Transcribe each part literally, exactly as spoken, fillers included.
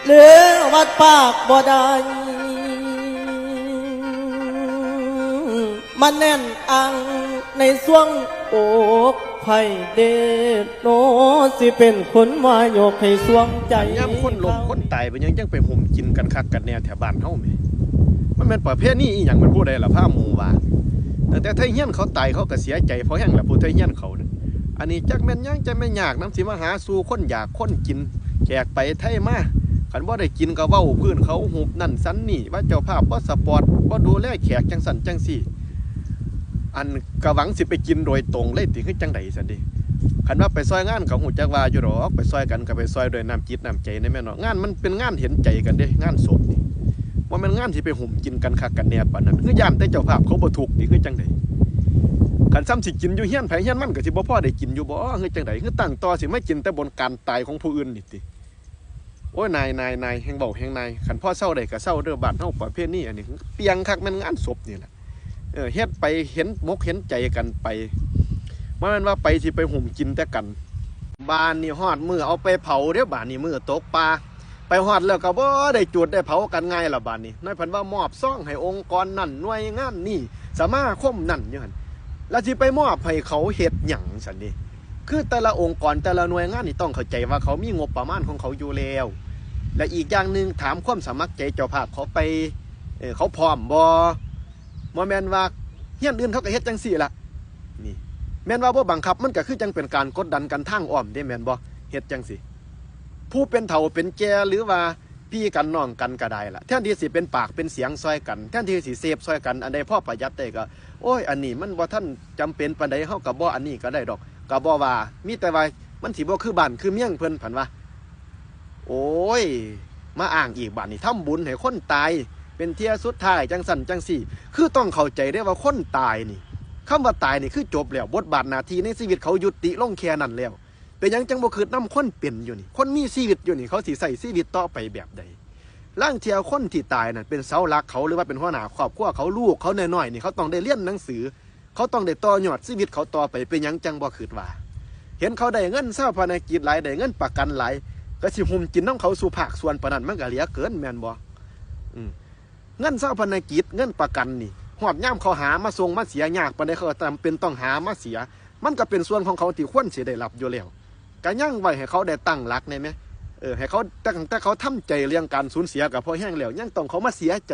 เหลือวัดปากบ่ได้ มันแน่นอังในสวงอกไผเดโน สิเป็นคนมายกให้สวงใจ ย่ำคนล้มคนตายเป็นหยังจังไปห่มกินกันคักกันแน่แถวบ้านเฮาแหม มันเป็นประเพณีอีหยัง มันผู้ใดล่ะพาหมู่ว่า ตั้งแต่ไทเฮียนเขาตายเขาก็เสียใจพอแห้งละผู้ไทเฮียนเขาน่ะ อันนี้จักแม่นหยังจักแม่นยากน้ำสิมาหาสู่คนอยากคนกิน แขกไปไทมา คันบ่ได้กินก็เว้าพื้นเขาหุบนั่นสันนี่ ว่าเจ้าภาพบ่สปอร์ต บ่ดูแลแขกจังสันจังซี่ อันกะหวังสิไปกินโดยตรงเลยติคือจังใดสันดิคันว่าไปซอยงานก็ฮู้จักว่าอยู่ดอก ไปซอยกันก็ไปซอยโดยน้ำจิตน้ำใจในแม่นเนาะ งานมันเป็นงานเห็นใจกันเด้ งานศพนี่บ่แม่นงานสิไปห่มกินกันคักกันแน่ปานนั้น คือย่านแต่เจ้าภาพเขาบ่ทุกข์นี่คือจังใดคันซ้ำสิกินอยู่เฮียนไผเฮียนมันก็สิบ่พอได้กินอยู่บ่คือจังใดคือตั้งต่อสิมากินแต่บนการตายของผู้อื่นนี่ติ โอ้ยนายนายนายแฮงเว้าแฮงนาย คันพ่อเซาได้ก็เซาเด้อ บ้านเฮาประเพณีอันนี้เปียงคักแม่นงานศพนี่แหละ เออ เฮ็ดไปเห็นมกเห็นใจกันไป บ่แม่นว่าไปสิไปห่มกินแต่กัน บ้านนี่ฮอดมื้อเอาไปเผาเด้อ บ้านนี่มื้อตกปลา ไปฮอดแล้วก็บ่ได้จุดได้เผากันง่ายละบ้านนี่ นายเพิ่นว่ามอบซองให้องค์กรนั่นหน่วยงานนี่ สมาคมนั่นอยู่หั่น แล้วสิไปมอบให้เขาเฮ็ดหยังซั่นนี่ คือแต่ละองค์กรแต่ละหน่วยงานนี่ต้องเข้าใจว่าเขามีงบประมาณของเขาอยู่แล้ว และอีกอย่างหนึ่งถามความสมัครใจเจ้าภาพเขาไป เออ เขาพร้อมบ่ บ่แม่นว่าเฮียนอื่นเขาก็เฮ็ดจังซี่ล่ะ นี่ แม่นว่าบ่บังคับ มันก็คือจังเป็นการกดดันกันทางอ้อมเด้ แม่นบ่ เฮ็ดจังซี่ ผู้เป็นเฒ่าเป็นแก่หรือว่าพี่กันน้องกันก็ได้ล่ะ แทนที่สิเป็นปากเป็นเสียงซอยกัน แทนที่สิเซฟซอยกัน อันใดพอประหยัดได้ก็ โอ้ย อันนี้มันบ่ทันจำเป็นปานใด เฮาก็บ่อันนี้ก็ได้ดอก ก็บ่ว่า มีแต่ว่ามันสิบ่คือบ้านคือเมืองเพิ่น ผันว่า โอ้ย มาอ้างอีก บาดนี้ทำบุญให้คนตาย เป็นเทื่อสุดท้ายจังซั่นจังซี่ คือต้องเข้าใจเด้ว่าคนตายนี่ คำว่าตายนี่คือจบแล้ว บทบาทหน้าที่ในชีวิตเขายุติลงแค่นั้นแล้ว เป็นหยังจังบ่คิดนำคนเป็นอยู่นี่ คนมีชีวิตอยู่นี่ เขาสิใช้ชีวิตต่อไปแบบใด ลางเทื่อคนที่ตายนั่นเป็นเสาหลักเขา หรือว่าเป็นหัวหน้าครอบครัวเขา ลูกเขาน้อยๆนี่ เขาต้องได้เรียนหนังสือ เขาต้องได้ต่อยอดชีวิตเขาต่อไป เป็นหยังจังบ่คิดว่า เห็นเขาได้เงินชาปนกิจหลาย ได้เงินประกันหลาย ก็สิห่มกินนำเขาสู่ภาคส่วนปานนั้น มันก็เหลือเกินแม่นบ่ อืม เงินชาปนกิจ เงินประกันนี่ ฮอดยามเขาหามาส่งมาเสีย ยากปานใดเขาก็จำเป็นต้องหามาเสีย มันก็เป็นส่วนของเขาที่ควรสิได้รับอยู่แล้ว ก็ยังไว้ให้เขาได้ตั้งหลักแหน่แหม เออ ให้เขา แต่ แต่เขาทำใจเรื่องการสูญเสียก็พอแฮงแล้ว ยังต้องเขามาเสียใจ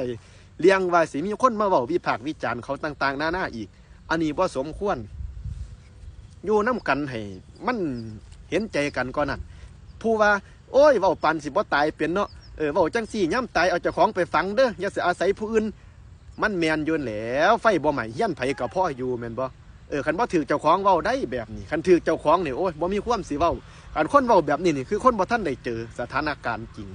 เรื่องว่าสิมีคนมาเว้าวิพากษ์วิจารณ์เขาต่างๆนานาอีก อันนี้บ่สมควร อยู่นำกันให้มันเห็นใจกันก่อนนั่น ผู้ว่า โอ้ย เว้าปานสิบ่ตายเป็นเนาะ เออ เว้าจังซี่ ยามตายเอาเจ้าของไปฝังเด้อ อย่าสิอาศัยผู้อื่น มันแม่นอยู่แหล้ว ไฟบ่ไหม้เฮือนไผก็พออยู่แม่นบ่ เออ คันบ่ถืกเจ้าของเว้าได้แบบนี้ คันถืกเจ้าของนี่ โอ้ย บ่มีความสิเว้า คันคนเว้าแบบนี้นี่ คือคนบ่ทันได้เจอสถานการณ์จริง